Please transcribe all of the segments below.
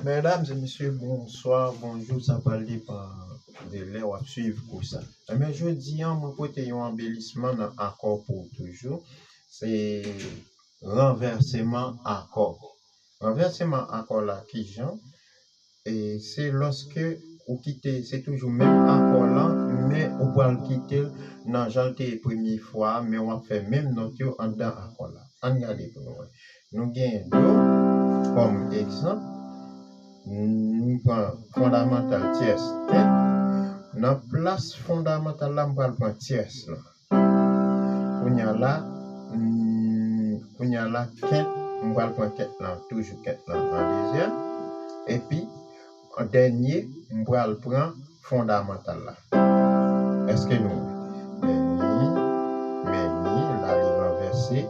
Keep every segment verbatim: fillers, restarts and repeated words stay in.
Medam e mesye, bonswa, bonjou, sa pral depann de lè w ap swiv kou sa. Ebyen, jodi a, mwen pote yon anbelisman nan akò pou w toujou. Se ranvèseman akò. Ranvèseman akò la, kijan? E se lòske ou kite, se toujou menm akò lan, men ou pral kite l nan jan l te ye premye fwa a, men w ap fè menm nòt yo anndan akò la. Ann gade pou nou wè. Nou gen do kòm egzanp. M pran fondamantal tyès kent. Nan plas fondamantal la, m pral pran tyès lan. Kounye a la, m, kounye a la, kent, m pral pran kent lan, toujou kent lan an dezyèm. Epi, an dènye, m pral pran fondamantal la. Èske nou wè? Men mi, men mi, la li ranvèse.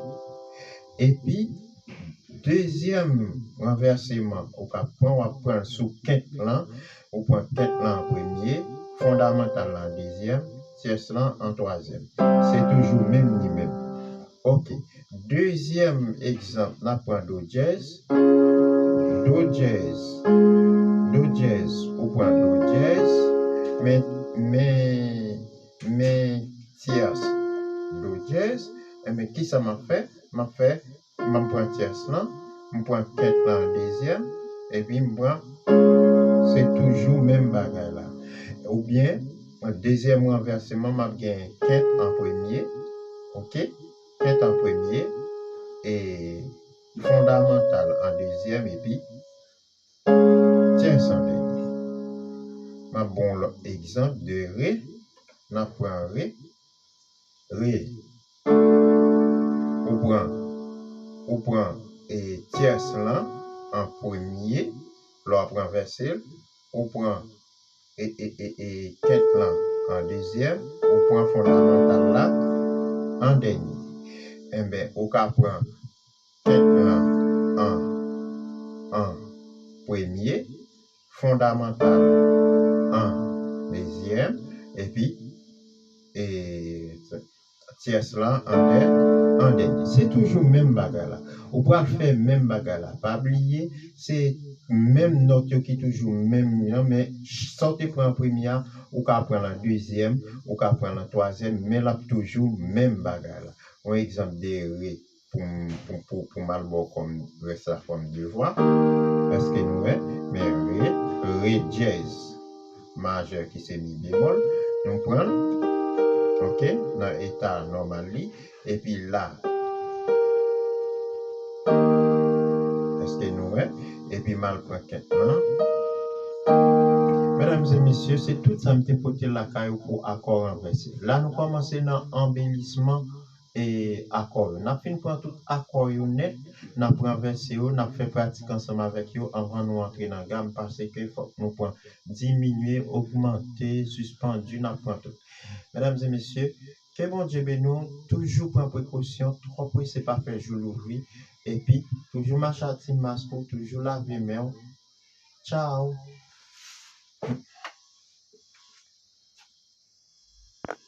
Epi, dezyèm ranvèseman ou ka pran, w ap pran l sou kent lan. Ou pran kent lan an premye, fondamantal lan an dezyèm, tyès lan an twazyèm. Se toujou menm ni menm. Oke. Dezyèm egzanp, n ap pran do dyèz. Do dyèz. Do dyèz. Ou pran do dyèz. Men, men, men tyès do dyèz. Enben, kisa m ap fè? M ap fè, m ap pran tyès lan, m pran kent lan an dezyèm, epi m pran, se toujou menm bagay la. Oubyen, dezyèm ranvèseman, m ap genyen kent an premye, oke? Kent an premye, e fondamantal an dezyèm, epi tyès an dènye. M ap ba w yon lòt egzanp de re. N ap pran re. Re. Ou pran, ou pran, e, tyès lan an premye, lè w ap ranvèse l, ou pran, e, e, e, e, kent lan an dezyèm, ou pran fondamantal la an dènye. Enben, ou ka pran kent lan an, an premye, fondamantal an dezyèm, epi, e, tyès lan an dè-, an dènye. Se toujou menm bagay la. Ou pral fè menm bagay la. Pa bliye, se menm nòt yo ki toujou menm nan, men sa w te pran an premye a, ou ka pran l an dezyèm, ou ka pran l an twazyèm, men l ap toujou menm bagay la. Yon egzanp de re pou m, pou, pou, pou m al ba w kòm rès la kòm devwa. Èske nou wè? Men re, re dyèz majè ki se mi bemòl, nou pran l, oke, nan eta nòmal li, epi la. Èske nou wè? Epi m al pran kent lan. Medam e mesye, se tout sa m te pote lakay ou pou akò ranvèse. La, nou kòmanse nan anbelisman e akò yo. N ap fin pran tout akò yo nèt, n ap ranvèse yo, n ap fè pratik ansanm avèk yo anvan nou antre nan gam, paske fòk nou pran diminye, ogmante, sispann, n ap pran tout. Medam e mesye, ke Bondye beni w, toujou pran prekosyon, twò prese pa fè jou louvri, epi toujou mache ak ti mask ou, toujou lave men w. Tchaw!